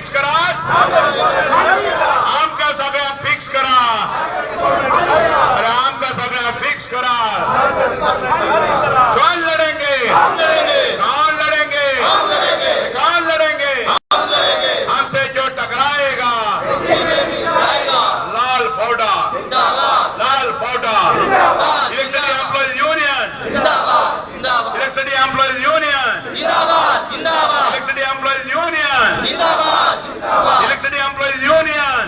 Fix करात. आमकां सगळ्यांक फिक्स करा. अरे, आमकां सगळ्यांक फिक्स करा. कौन लढेंगे? कौन लढेंगे? कौन लढेंगे? हमसे जो टकराएगा, लाल पावटा, लाल Pawta. Electricity employees union, electricity employees union, electricity employees union, electricity employees union.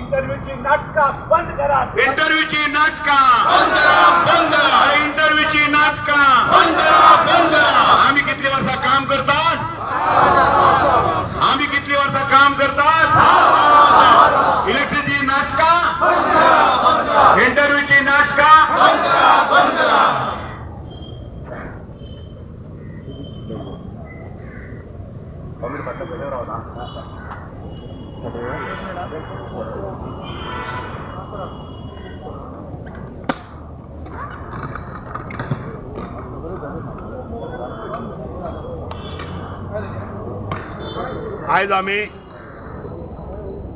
इंटरव्ह्यूची नाटका बंद करा. इंटरव्ह्यूची नाटका बंद करा, बंद करा. अरे, इंटरव्ह्यूची नाटका बंद करा, बंद करा. आम्ही कितली वर्षां काम करतात? आम्ही कितली वर्षां काम करतात? इलेक्ट्रिसिटी नाटका, इंटरव्ह्यूची नाटका. आयज आमी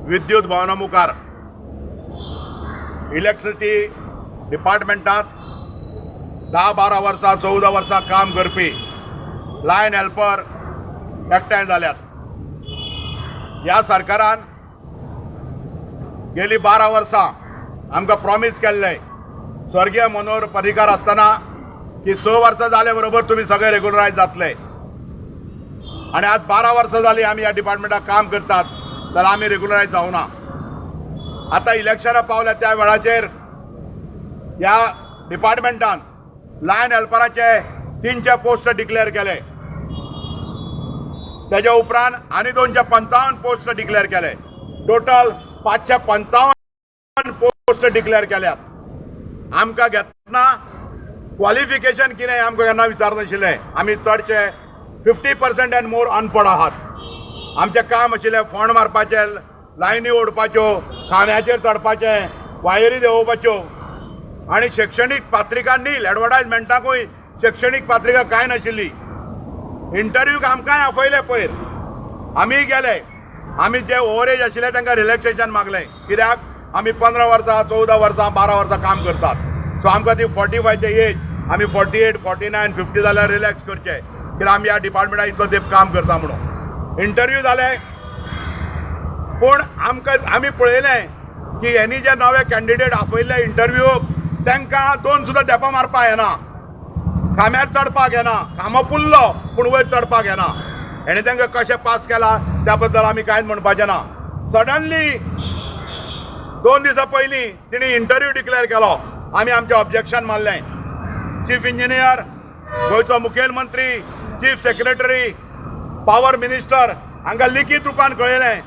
विद्युत भवना मुखार इलेक्ट्रिसिटी डिपार्टमेंटात 10-12 वर्सां, 14 वर्सां काम करपी लायन हेल्पर एकठांय जाल्यात. ह्या सरकारान गेली 12 वर्सां आमकां प्रॉमीस केल्लें, स्वर्गीय मनोहर पर्रीकार आसतना, की 6 वर्सां जाले बरोबर तुमी सगळे रेगुलरायज जातले. आनी आज 12 वर्सां जाली आमी ह्या डिपार्टमेंटात काम करतात, जाल्यार आमी रेगुलरायज जावना. आतां इलेक्शनां पावल्या, त्या वेळाचेर ह्या डिपार्टमेंटान लायन हेल्पराचे 300 पोस्ट डिक्लेअर केले. तेज्या उपरांत आनी 255 पोस्ट डिक्लेअर केले. टोटल 555 पोस्ट डिक्लेअर केल्यात. आमकां घेतना क्वॉलिफिकेशन कितें आमकां केन्ना विचारनाशिल्लें. आमी चडशे 50% अँड मोर अनपड आहात. आमचें काम आशिल्लें फोंड मारपाचें, लायनी ओडपाच्यो, खांब्याचेर चडपाचें, वायरी देंवोवपाच्यो आनी शिक्षणीक पात्रिका नील. एडवर्टायजमेंटाकूय शिक्षणीक पात्रिका कांय नाशिल्ली. इंटरव्यूक आमकांय आपयले पयर, आमी गेले. आमी जे ओवर एज आशिल्ले तांकां रिलॅक्सेशन मागलें, कित्याक आमी 15 वर्सां, 14 वर्सां, 12 वर्सां काम करतात. सो आमकां ती 45चे एज, आमी 48, 49, 50 जाल्यार रिलॅक्स करचे, कित्याक आमी ह्या डिपार्टमेंटात इतलो तेंप काम करता म्हणून. इंटरव्यू जाले, पूण आमकां आमी पळयलें की हेनी जे नवे कॅन्डिडेट आपयल्ले इंटरव्यूक, तांकां दोन सुद्दां धेपां मारपाक येना, खांब्यार चडपाक येना. खांबो पुरलो पूण वयर चडपाक येना. हेणे तांकां कशें पास केला त्या बद्दल आमी कांयच म्हणपाचें ना. सडनली 2 दिसां पयलीं तिणी इंटरव्यू डिक्लेअर केलो. आमी आमचें ऑब्जेक्शन मारलें. चीफ इंजिनियर, गोंयचो मुखेलमंत्री, चीफ सेक्रेटरी, पावर मिनिस्टर हांकां लिखीत रुपान कळयलें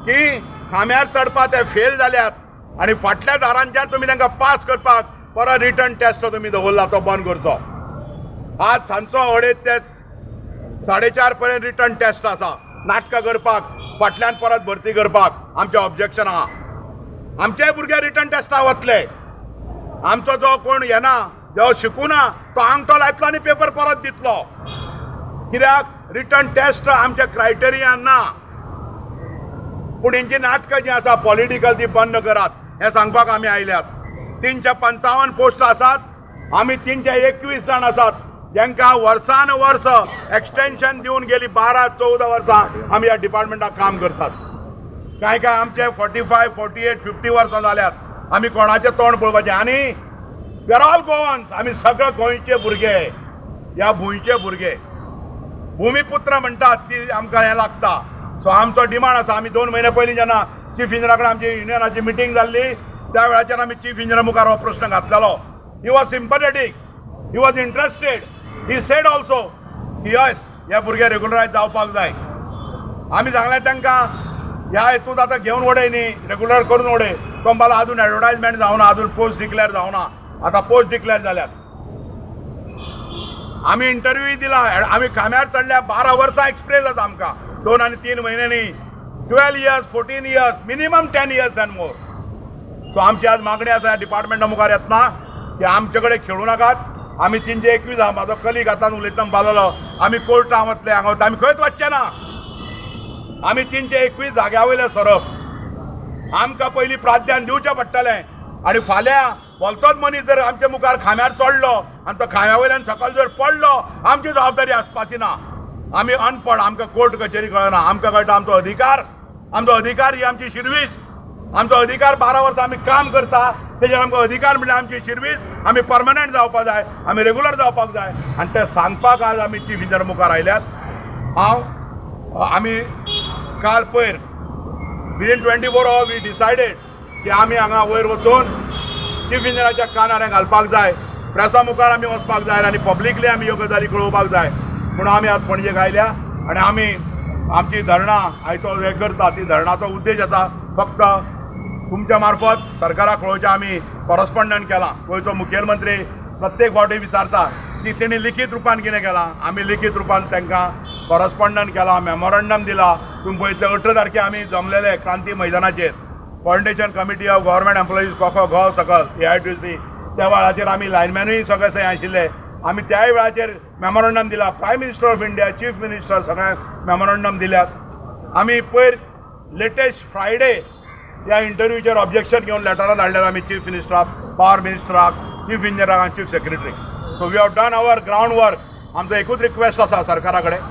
की खांब्यार चडपाक ते फेल जाल्यात आनी फाटल्या दारांच्यान तुमी तांकां पास करपाक परत रिटन टेस्ट तुमी दवरला, तो बंद करचो. आज सांजचो 2:30 ते 4:30 पर्यंत रिटन टेस्ट आसा. नाटकां करपाक, फाटल्यान परत भरती करपाक आमचें ऑब्जेक्शन आहा. आमचेय भुरगे रिटन टेस्टा वतले. आमचो जो कोण येना, जो शिकूना, तो आंगठो लायतलो आनी पेपर परत दितलो, कित्याक रिटन टेस्ट आमच्या क्रायटेरियान ना. पूण हेंची नाटकां जीं आसा पॉलिटिकल, ती बंद करात हें सांगपाक आमी आयल्यात. 355 पोस्ट आसात, आमी 321 जाण आसात, जांकां वर्सान वर्स एक्सटेन्शन दिवन गेली 12-14 वर्सां आमी ह्या डिपार्टमेंटाक काम करतात. कांय कांय आमचे 45, 48, 50 वर्सां जाल्यात. आमी कोणाचें तोंड पळोवपाचें? आनी we are all Goans. आमी सगळे गोंयचे भुरगे, ह्या भुंयचे भुरगे, भुमीपुत्र म्हणटात ती आमकां हें लागता. सो आमचो डिमांड आसा. आमी 2 म्हयने पयलीं जेन्ना चीफ इंजिनियरा कडेन आमची युनियनाची मिटींग जाल्ली, त्या वेळाचेर आमी चीफ इंजिनियर मुखार हो प्रश्न घातलेलो. He was sympathetic, he was interested. He said also की यस, हे भुरगे रेगुलरायज जावपाक जाय. आमी सांगलें तांकां, ह्या हितूंत आतां घेवन वडय न्ही, रेगुलर करून वडय. तो म्हणपाक, अजून एडवर्टायजमेंट जावना, अजून पोस्ट डिक्लेअर जावना. आतां पोस्ट डिक्लेअर जाल्यात. आमी इंटरव्यूय दिला. आमी खांब्यार चडल्या 12 वर्सां एक्सपिरियन्स आसा आमकां, 2 आनी 3 म्हयने न्ही. 12 years, 14 years, minimum 10 years and more. So आमची आज मागणी आसा डिपार्टमेंटा मुखार येतना की आमचे कडेन खेळूं नाकात. आमी 321 आहा. म्हाजो कलीग आतां उलयतना म्हणपाक लागलो, आमी कोर्टान वतले, हांगा वतले. आमी खंयच वचचे ना. आमी 321 जाग्या वयले सरप. आमकां पयलीं प्राधान्य दिवचें पडटलें. आनी फाल्यां भलतोच मनीस जर आमच्या मुखार खांब्यार चडलो आनी तो खांब्या वयल्यान सकयल जर पडलो, आमची जबाबदारी आसपाची ना. आमी अनपड, आमकां कोर्ट कचेरी कळना. आमकां कळटा आमचो अधिकार. आमचो अधिकार ही आमची शिर्वीस. आमचो अधिकार, 12 वर्सां आमी काम करता तेजेर आमकां अधिकार म्हणल्यार आमची शिर्वीस. आमी परमनंट जावपाक जाय, आमी रेगुलर जावपाक जाय. आनी तें सांगपाक आज आमी चीफ इंजिनियर मुखार आयल्यात. आमी काल पयर within 24 hour we decided की आमी हांगा वयर वचून चीफ इंजिनियराच्या कानार हें घालपाक जाय, प्रेसा मुखार आमी वचपाक जाय आनी पब्लिकली आमी ह्यो गजाली कळोवपाक जाय म्हणून आमी आज पणजेक आयल्या. आनी आमी आमची धरणां आयचो हें करता, ती धरणाचो उद्देश आसा फक्त तुमच्या मार्फत सरकाराक कळोवचें. आमी कॉरस्पॉन्डंट केलां. गोंयचो मुखेलमंत्री प्रत्येक फावटी विचारता की तेणी लिखीत रुपान कितें केलां. आमी लिखीत रुपान तांकां कॉरस्पॉन्डंट केलां, मेमोरंडम दिला. तुमी पळयतले, 18 तारखे आमी जमलेले क्रांती मैदानाचेर, Coordination Committee of Government Employees, कोको गो सकल एआयटीसी. त्या वेळाचेर आमी लायनमॅनूय सगळे थंय आशिल्ले. आमी त्याय वेळाचेर मेमोरंडम दिला. Prime Minister of India, Chief Minister, सगळ्यांक मेमोरंडम दिल्यात. आमी पयर लेटेस्ट फ्रायडे ह्या इंटरव्यूचेर ऑब्जेक्शन घेवन लेटरां धाडल्यात आमी चीफ मिनिस्टराक, पावर मिनिस्टराक, चीफ इंजिनियराक आनी chief सेक्रेटरीक. So we have done our ground work. आमचो एकूच रिक्वेस्ट आसा सरकारा कडेन.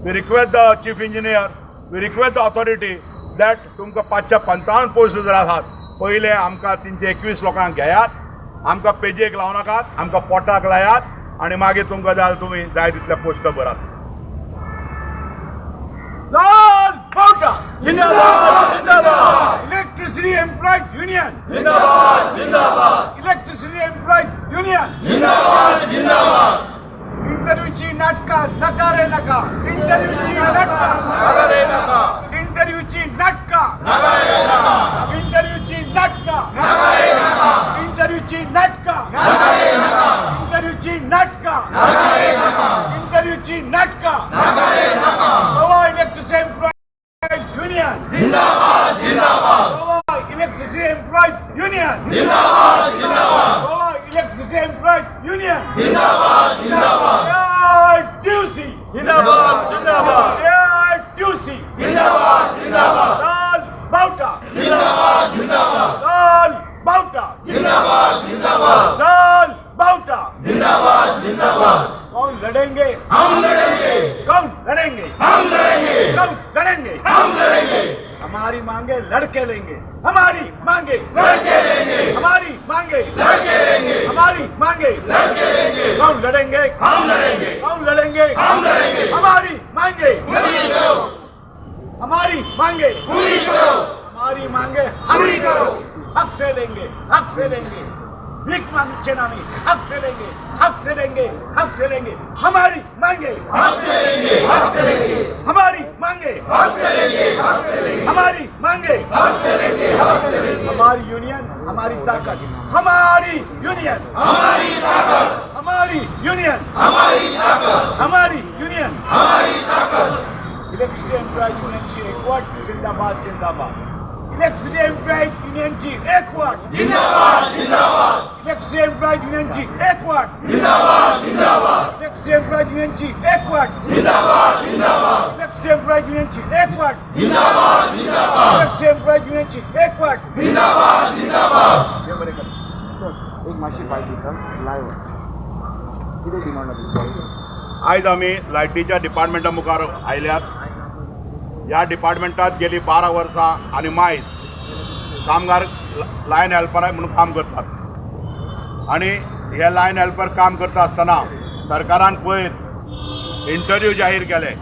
We request the Chief Engineer, we request the authority that तुमकां 555 पोस्ट जर आसात, पयले आमकां 321 लोकांक घेयात. आमकां पेजेक लावं नाकात, आमकां पोटाक लायात आनी मागीर तुमकां जाय, तुमी जाय तितले पोस्ट भरात. लाल बावटा! जिंदाबाद, जिंदाबाद! Electricity employees union! जिंदाबाद, जिंदाबाद! Electricity employees union! जिंदाबाद, जिंदाबाद! इंटरव्ह्यूची नाटका नका रे नका! इंटरव्ह्यूची नाटका नका रे नका! इंटरव्ह्यूची नाटका नका रे नका! इंटरव्ह्यूची नाटका नका रे नका! इंटरव्ह्यूची नाटका नका रे नका! इंटरव्ह्यूची नाटका नका रे नका! इंटरव्ह्यूची नाटका नका रे नका! Goa electricity employees union! जिंदाबाद, जिंदाबाद! Goa electricity employees union! जिंदाबाद, जिंदाबाद! Goa electricity employees union! जिंदाबाद, जिंदाबाद! एआयटीयूसी! जिंदाबाद, जिंदाबाद! एआयटीयूसी! जिंदाबाद, जिंदाबाद! लाल बावटा! जिंदाबाद, जिंदाबाद! लाल बावटा! जिंदाबाद, जिंदाबाद! लाल बावटा! जिंदाबाद, जिंदाबाद! कौन लड़ेंगे? हम लड़ेंगे! कौन लड़ेंगे? हम लड़ेंगे! कौन लड़ेंगे? हम लड़ेंगे! हमारी मांगे लड़के लेंगे। हमारी मांगे लड़के लेंगे! हमारी मांगे लड़के लेंगे! हमारी मांगे लड़के लेंगे! कौन लड़ेंगे? हम लड़ेंगे! कौन लड़ेंगे? हम लड़ेंगे! हमारी मांगे पूरी करो! हमारी मांगे पूरी करो! हमारी मांगे पूरी करो! हक से लेंगे, हक से लेंगे। भीख मांगचे नामी, हक से लेंगे, हक से लेंगे, हक से लेंगे। हमारी मांगे हक से लेंगे, हक से लेंगे! हमारी मांगे हक से लेंगे, हक से लेंगे! हमारी मांगे हक से लेंगे, हक से लेंगे! हमारी यूनियन हमारी ताकत। हमारी यूनियन हमारी ताकत! हमारी यूनियन हमारी ताकत! हमारी यूनियन हमारी ताकत! इलेक्ट्रिसिटी एम्प्लॉईज युनियनची एकवट जिंदाबाद, जिंदाबाद! इलेक्ट्रिसिटी एम्प्लॉईज युनियनची एकवट! जिंदाबाद, जिंदाबाद! इलेक्ट्रिसिटी एम्प्लॉईज युनियनची एकवट! जिंदाबाद, जिंदाबाद! इलेक्ट्रिसिटी एम्प्लॉईज युनियनची एकवट! जिंदाबाद, जिंदाबाद! इलेक्ट्रिसिटी एम्प्लॉईज युनियनची एकवट! जिंदाबाद, जिंदाबाद! इलेक्ट्रिसिटी एम्प्लॉईज युनियनची एकवट! जिंदाबाद, जिंदाबाद! एक मातशी फायट दिता लायव्ह, कितें डिमांड आसा? आयज आमी लायटीच्या डिपार्टमेंटा मुखार आयल्यात. ह्या डिपार्टमेंटात गेली 12 वर्सां आनी मायज कामगार लायन हेल्पर म्हणून काम करतात. आनी हे लायन हेल्पर काम करता आसतना सरकारान पयर इंटरव्यू जाहीर केले.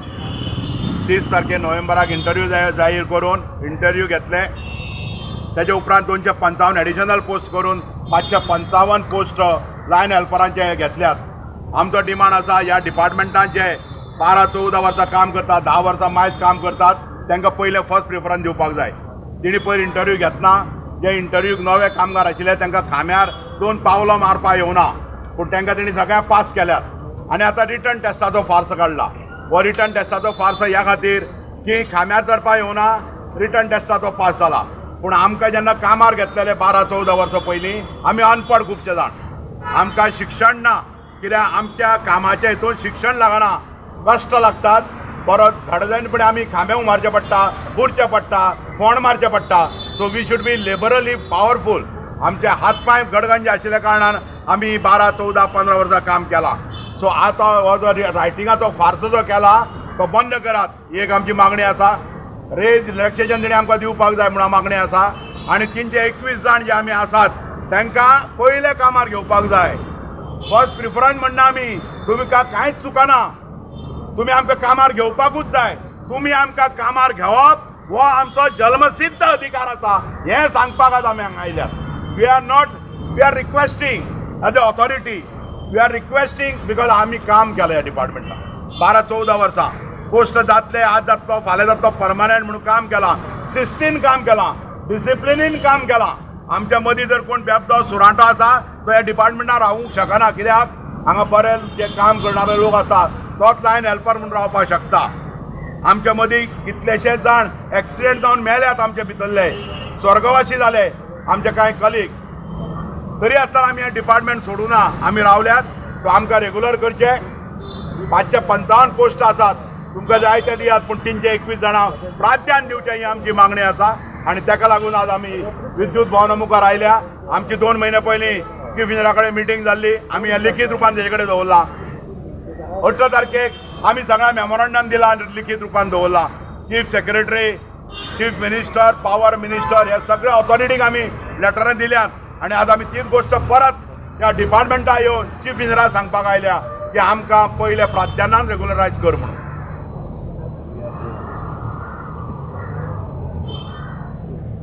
30 तारखे नोव्हेंबराक इंटरव्यू जाहीर करून इंटरव्यू घेतले. तेजे उपरांत 255 एडिशनल पोस्ट करून 555 पोस्ट लायन हेल्परांचे घेतल्यात. आमचो डिमांड आसा, ह्या डिपार्टमेंटान जे 12-14 वर्सां काम करतात, 10 वर्सां मायज काम करतात, तांकां पयलें फर्स्ट प्रिफरन्स दिवपाक जाय. तेणी पयर इंटरव्यू घेतना जे इंटरव्यूक नवे कामगार आशिल्ले, तांकां खांब्यार दोन पावलां मारपाक येवना, पूण तांकां तेणी सगळ्यांक पास केल्यात. आनी आतां रिटन टेस्टाचो फार्स काडला. हो रिटन टेस्टाचो फार्स ह्या खातीर की खांब्यार चडपाक येवना, रिटन टेस्टाचो पास जाला. पूण आमकां जेन्ना कामार घेतलेले 12-14 वर्सां पयलीं, आमी अनपड खुबशे जाण, आमकां शिक्षण ना. कित्याक आमच्या कामाच्या हितून शिक्षण लागना, कश्ट लागतात. परत थोडे आमी खांबे मारचे पडटा, बुरचें पडटा, फोंड मारचें पडटा. So we should be labourally powerful. आमचे हात पांय गडगंज आशिल्ल्या कारणान आमी 12, 14, 15 वर्सां काम केलां. सो आतां हो जो रायटिंगाचो फार्सो जो केला तो बंद करात, ही एक आमची मागणी आसा. रेज रिलॅक्सेशन तेणी आमकां दिवपाक जाय म्हणून मागणी आसा. आनी 321 जाण जे आमी आसात तांकां पयले कामार घेवपाक जाय. फर्स्ट प्रिफरन्स म्हणना आमी, तुमी कांयच चुकना, तुमी आमकां कामार घेवपाकूच जाय. तुमी आमकां कामार घेवप हो आमचो जल्मसिद्ध अधिकार आसा, हें सांगपाक आज आमी हांगा आयल्यात. We are not, we are requesting as a authority, we are requesting because आमी काम केलें ह्या डिपार्टमेंटान 12, 14 वर्सां. पोस्ट जातले, आज जातलो, फाल्यां जातलो, परमनंट म्हणून काम केलां, शिस्तीन काम केलां, डिसिप्लिनीन काम केलां. आमच्या मदीं जर कोण बेबदो सुरांटो आसा तो ह्या डिपार्टमेंटान रावूंक शकना, कित्याक हांगा बरे जे काम करणारे लोक आसतात तोच लायन हेल्पर म्हणून रावपाक शकता. आमच्या मदीं कितलेशेच जाण एक्सिडेंट जावन मेल्यात, आमचे भितरले स्वर्गवासी जाले आमचे कांय कलीग. तरी आसतना आमी हें डिपार्टमेंट सोडूं ना, आमी रावल्यात. सो आमकां रेगुलर करचे. 555 पोस्ट आसात, तुमकां जाय ते दियात, पूण 321 जाणां प्राधान्य दिवचें ही आमची मागणी आसा. आनी ताका लागून आज आमी विद्युत भवना मुखार आयल्या. आमची 2 म्हयने पयलीं चीफ इंजिनियरा कडेन मिटींग जाल्ली. आमी हें लिखीत रुपान तेजे कडेन दवरलां. 18 तारखेक आमी सगळ्या मेमोरंडम दिलां आनी लिखीत रुपान दवरलां. Chief secretary, chief minister, power minister ह्या सगळ्या ऑथॉरिटीक आमी लेटरां दिल्यात. आनी आज आमी तीच गोश्ट परत ह्या डिपार्टमेंटा येवन चीफ इंजिनियराक सांगपाक आयल्या की आमकां पयले प्राधान्यान रेगुलरायज कर म्हणून.